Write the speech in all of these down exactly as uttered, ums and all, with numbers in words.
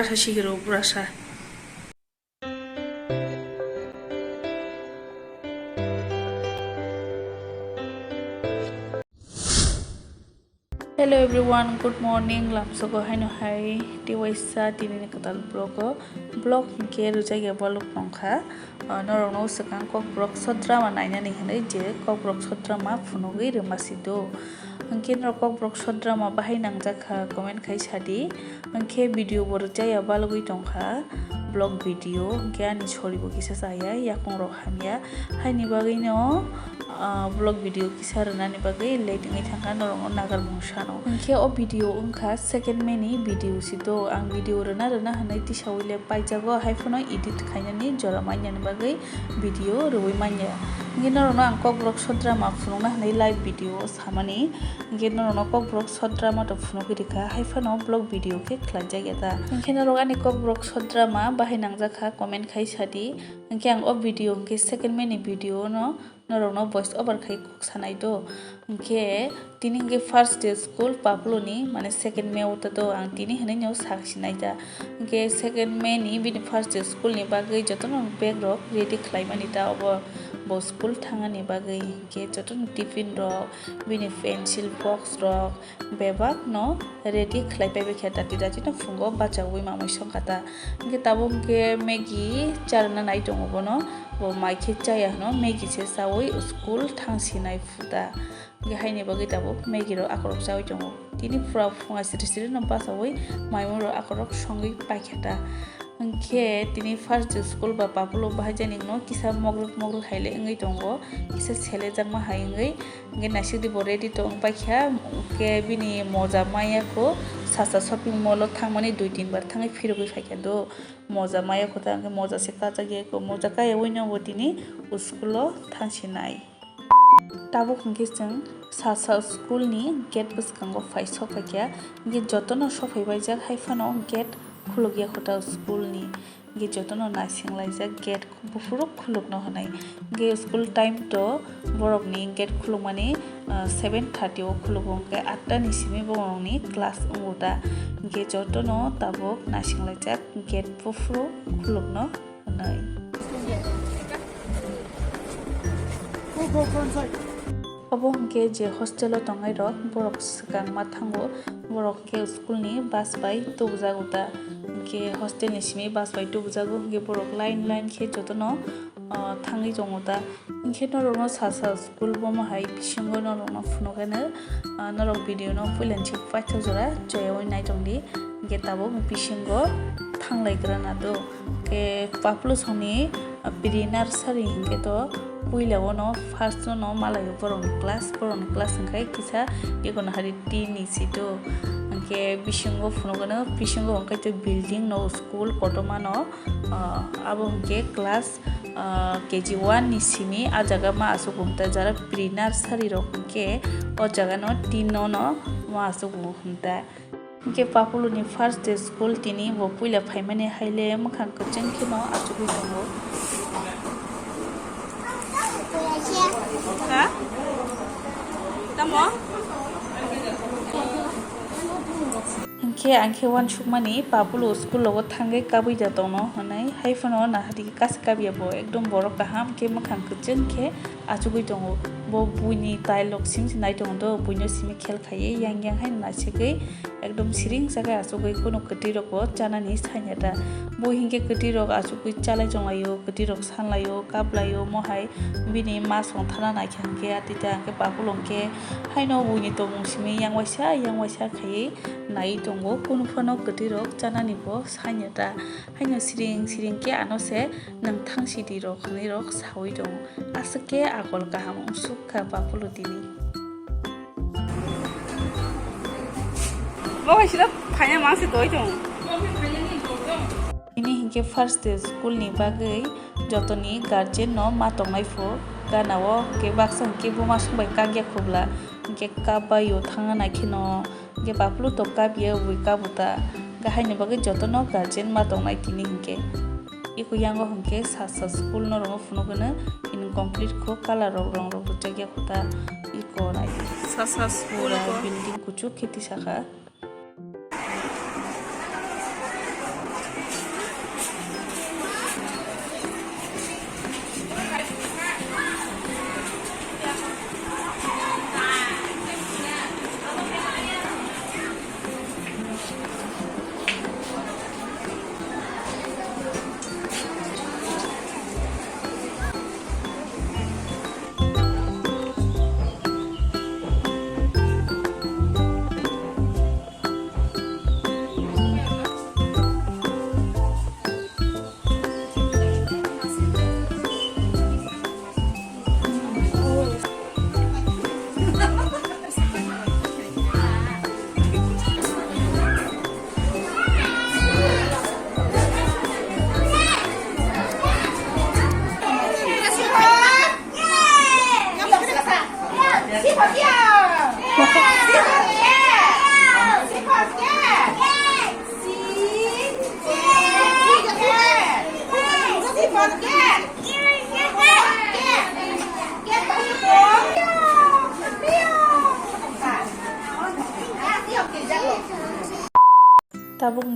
Thasi hero burasa. Hello everyone, good morning. Lamsogo haino hai tiwaisa tinini kwtal vlog o. Vlog hinkhe rwjak ya baluk tongkha. Ah, norokno swkang Kokborok short drama nainani hinwi je Kokborok short drama phunugwi rwma si do. Hinkhe norok Kokborok short drama bahai nangjak kha comment khai sadi. Hinkhe video bo rwjak ya balugwi tongkha vlog video. Hinkhe ani sori bo kisa chaya, yakung rok hamya. Haini bagwi no ah, vlog video kisa rwnani bagwi late wngwi thangkha norokno nagar mung sano. Hinkhe o video wngkha second May ni video si do. Ang video rwna rwna hwnwi tisaui le paijago, hai phano edit khainani jora manyani bagwi video rwui manya. Hinkhe norokno ang Kokborok short drama phunukna hwnwi live video o samani. Hinkhe norokno Kokborok short drama to phunugwi rwkha, hai phano vlog video khe khlaijak ya ta. Hinkhe norok ani Kokborok short drama bahai nangjak kha comment khai sadi. Hinkhe ang o video hinkhe second May ni video no norokno voice over khai kok sanai do. Hinkhe tini hinkhe first day school Papuluni, mane second May o ta do, ang tini hinwi no sak sinai ta. Hinkhe second May ni bini first day school ni bagwi jotono bag rok ready khlaimani ta, obo bo school thangani bagwi. Hinkhe jotono tiffin rok, bini pencil box rok, bebak no ready khlai pai bai khe dati dati no phungo bachagwi mamai song kha ta. Hinkhe tabuk hinkhe Maggie charwna nai tongo bono, bo mai khe chaya hwno Maggie se chaui school thang sinai phuta. Hinkhe haini bagwi tabuk Maggie rok akorok chaui tongo. Tini pura phunga siri siri no bachaui maimun rok akorok songwi pai kha ta. Hinkhe tini first day school ba Papulo bahai jani no kisa mogrok mogrok hai le wngwi tongo, kisa selejakma hai wngwi. Hinkhe naisik di bo ready tong paikha, hinkhe bini moja maya kho sasa shopping mall o thangmani dui tin bar thangwi phirogwi phaikha do. Moja maya kho ta hinkhe moja se kachak ya kho, moja kaya ui no bo tini school o thang sinai. Tabuk hinkhe chwng sasa school ni gate bwskango phai sok phaikha, hinkhe jotono sophai baijak hai phano gate khuluk ya kho ta school ni. Hinkhe jotono naising laijak gate buphuru khulukno hwnwi. Hinkhe school time to borokni gate khulukmani, ah, seven thirty o khulugo, hinkhe atta ni simi borokni class wngo ta. Hinkhe jotono tabuk naising laijak gate buphuru khulukno hwnwi. Obo hinkhe je hostel o tongnai rok, borok swkang ma thango, borok hinkhe school ni bus bai tubujago ta, hinkhe hostel ni simi bus bai tubujago, hinkhe borok line line khe jotono, ah, thangwi tongo ta. Hinkhe norokno sasa school bomo hai bisingo norokno phunukgano, ah, norok video no puila ni paithak jora choyaui naitongdi, hinkhe tabuk bisingo thanglaigra na do. Khe Paplu songni, ah, pre nursery hinkhe to puila o no first o no malaio borokni class, borokni class hwnkhe kisa ekono hari tin ni sito. Hinkhe bisingo phunukgano, bisingo hwnkhe to building no school kotorma no, ah, abo hwnkhe class, ah, K G one ni simi ah jaga ma asuk bumta, jara pre nursery rok hwnkhe o jaga no tin no no ma asuk bumta. Hinkhe Papuluni first day school tini bo puila phaimani haile mwkhang kwchwng kheno achugwi tongo. Ha? Tamo? Hinkhe ang khe uansukmani Papulu school logo thangwi kabwi da tongno hwnwi, hai phano nahadi kasa kabya bo ekdom borok kaham khe mwkhang kwchwng khe achugwi tongo. Bo buini tai lok sim se nai tongo do, buino simi khel khaiwi yang yang hai naisegwi. Ekdom siring sakai achugwi kunu kwtwi rokbo chanani sanya ta. Bo hinkhe kwtwi rok achugwi chalai chonglaio, kwtwi rok sanlaio, kaplaio, mohai bini ma songthana naikha hinkhe atita hinkhe Papul hinkhe haino buini tongmung simi yang waisa yang waisa khaiwi naiwi tongo. Kunu phano kwtwi rok chanani bo sanya ta. Haino siring siring khe ano se nwng thang sidi rok hinwi rok saui tongo. Aswk khe akol kaham wngsuk kha Papulu tini. Bo hai sida phaina mang se toi tong. Ini hinkhe first day school ni bagwi jotoni guardian no ma tongnai pho gana o hinkhe baksa hinkhe buma song bai kak ya khobla hinkhe kap bai o thangna nai kheno hinkhe Papulu to kap ya bui kap uta hinkhe haini bagwi jotono guardian ma tongnai tini hinkhe. Iko yango hinkhe sasa school no rongo phunukgwno incomplete kho colour rok rong rok rwchak ya kho ta iko nai. Sasa school pura ko building kuchuk khe tisa kha.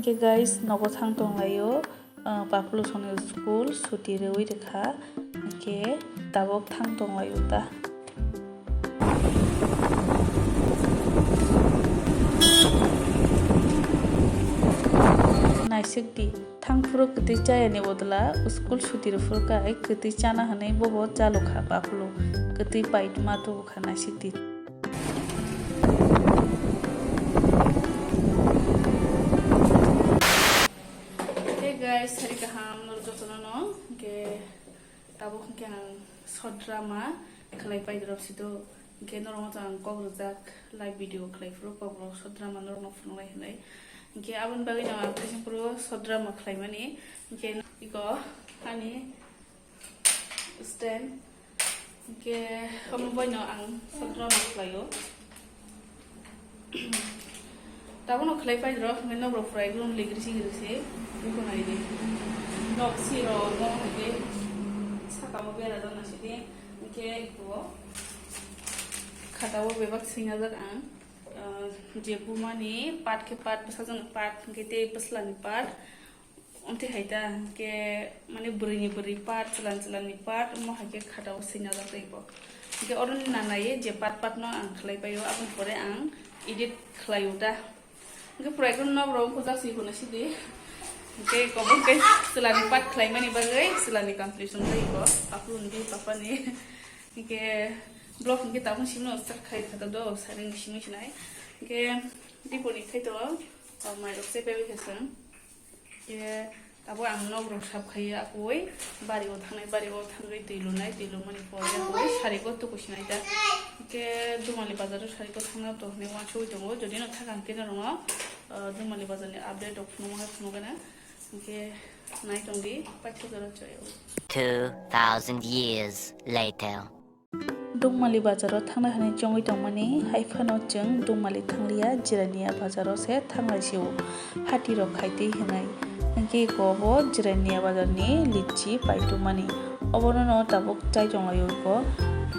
Hwnkhe guys, nogo thang tonglaio, ah, Paplu songni school suti rwui rwkha, hwnkhe tabuk thang tonglaio ta. Naisik di, thang phuru kwtwi chayani bodol o school suti rw phuru khe kwtwi chana hwnwi bobo chalokha Paplu, kwtwi paituma tubukha naisik di. Hey guys, sari kaham norok jotono no, hwnkhe tabuk hwnkhe ang short drama khlai pai drop si do, hwnkhe norok ang kok rwjak live video khlai phuru kok rok short drama norok no phunuk lai hinwi, hwnkhe aboni bagwi no ang khaising phuru short drama khlai mani, hwnkhe iko ani stand. Hwnkhe omo boino ang short drama khlaio. Tabukno khlai pai rok, hwnkhe nok rok pura ekdom ligri sigri se, bukung ai di. Nok si rok, mo hwnkhe saka o bera dona sidi, hwnkhe iko khata o bebak sinajak ang, ah, je bumani part khe part, bwsajwkni part, hwnkhe tei bwslani part. Amtwi hai ta, hwnkhe, mane, bwrwini bwrwi part, chwlan chwlanni part, omo hai khe khata o swinajak tei bo. Hwnkhe, oroni nanai je part part no ang khlai paio, aboni pore ang edit khlaio da. Hwnkhe, pura ekdom nok rok bujak si hwnwi sidi. Hwnkhe, kobor khe chwlani part khlaimani bagwi chwlani competition tei bo, Paplu ni tei Papa ni. Hwnkhe, vlog hwnkhe tabuk simi no start khai kha do, sari ni simi sinai. Hwnkhe, dipor ni khai to, o, mai rok se pai khe chwng. Khe tabuk ang nok rok sap khai akoi, bari o thangnai, bari o thangwi twi lunai, twi lungmani pore akoi sari bo tuku sinai ta. Khe Dumali bazar o sari bo thangna to hwnwi uansugwi tongo, jodi no thang ang khe norok no, ah, Dumali bazar ni update rok phunukma khe phunukgana. Hwnkhe nai tong di, paithago jora chaya o. Two thousand years later. Dungmali bazaro thangna hwnwi chongwi tongmani, hai phano chwng Dungmali thangliya, Jirania bazaro se thanglai sio, hati rok khai twi hwnwi. Hwnkhe eko bo Jirania bazarni litchi paitumani. Obono no tabuk chai tonglaio eko.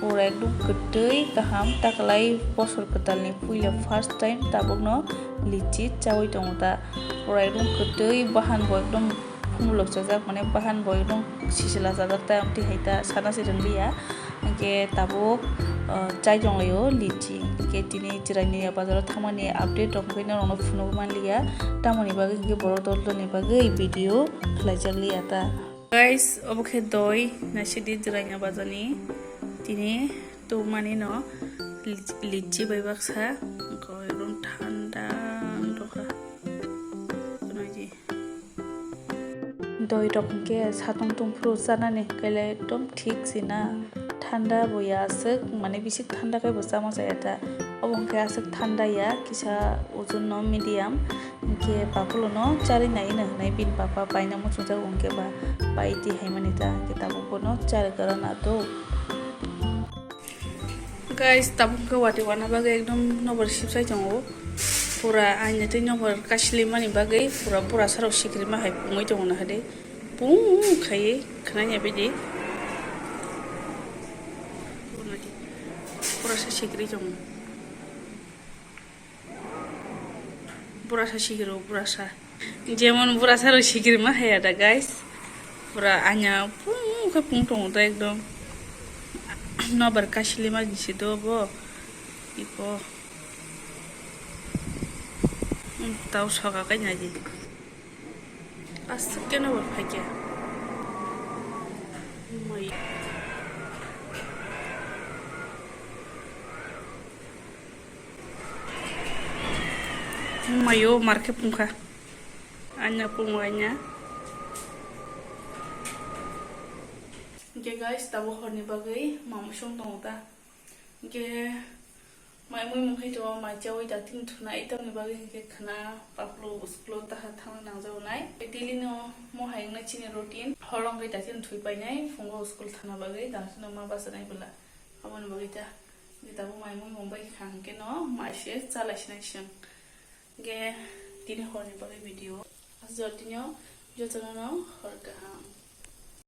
Pura ekdom kwtwi kaham, taklai bosor kwtalni puila first time tabukno litchi chaui tongo ta. Pura ekdom kwtwi, bahan bo ekdom phumulok chajak, mane bahan bo ekdom sisila chajak ta, amtwi hai ta sana se rwngliya. Hwnkhe tabuk, ah, chai tonglaio litchi. Hwnkhe tini Chirania bazaro thangmani update rok hwnkhe norokno phunugwi manliya. Tamoni bagwi hwnkhe borok dol dolni bagwi video khlaijak liya ta. Guys, obo khe doi, naisidi Jirania bazarni. Tini tubumani no litchi bai baksa, ekdom thanda wngtokha. Doi rok hwnkhe satung tungphuru chanani hwnkhe le ekdom thik se na, thanda bo ya aswk, mane bisik thanda khe bo chama chaya ta. Obo hwnkhe aswk thanda ya, kisa ojon no medium, hwnkhe Paplu no charwi nai hwnwi bini papa paina muchungjak hwnkhe ba pai di hai mani ta, hwnkhe tabuk bono charwi gra na do. Guys, tabuk khe watwi wana bagwi ekdom nobar sibsai tongo. Pura aina tei nobar kasili mani bagwi pura, pura saro sikrima hai pungwi tongo na hade. Pung khaiwi khwnanya bidi. Pura sa sikri tongo. Pura sa sikiro, pura sa. Jemon burasa rok sikirma haya da, guys. Pura anya pung khe pung tongo da ekdom. Nobar kasili ma jinsi do bo. Iko. Hmm, tau soka kai naidi. Aswk khe nobar phaikya. Mai. Mayo mar khe pungkha. Anya pungo anya. Hwnkhe guys, tabuk horni bagwi mamwi song tongo ta. Hwnkhe mai mui mung hai tongo, mai chaui da tini thuna, e tamni bagwi hwnkhe khwna paplo usklo taha thangna nangjago nai. Daily no mo hai wngna chini routine. Hor wngwi da tini thui painai, phungo school thana bagwi da tini ma bachanai bwla. Aboni bagwi ta. Hwnkhe tabuk mai mui mung bai kha hwnkhe no mai se chalai sinai siyang. Hwnkhe tini horni bagwi video. Aswk tini o jotono no hor kaham.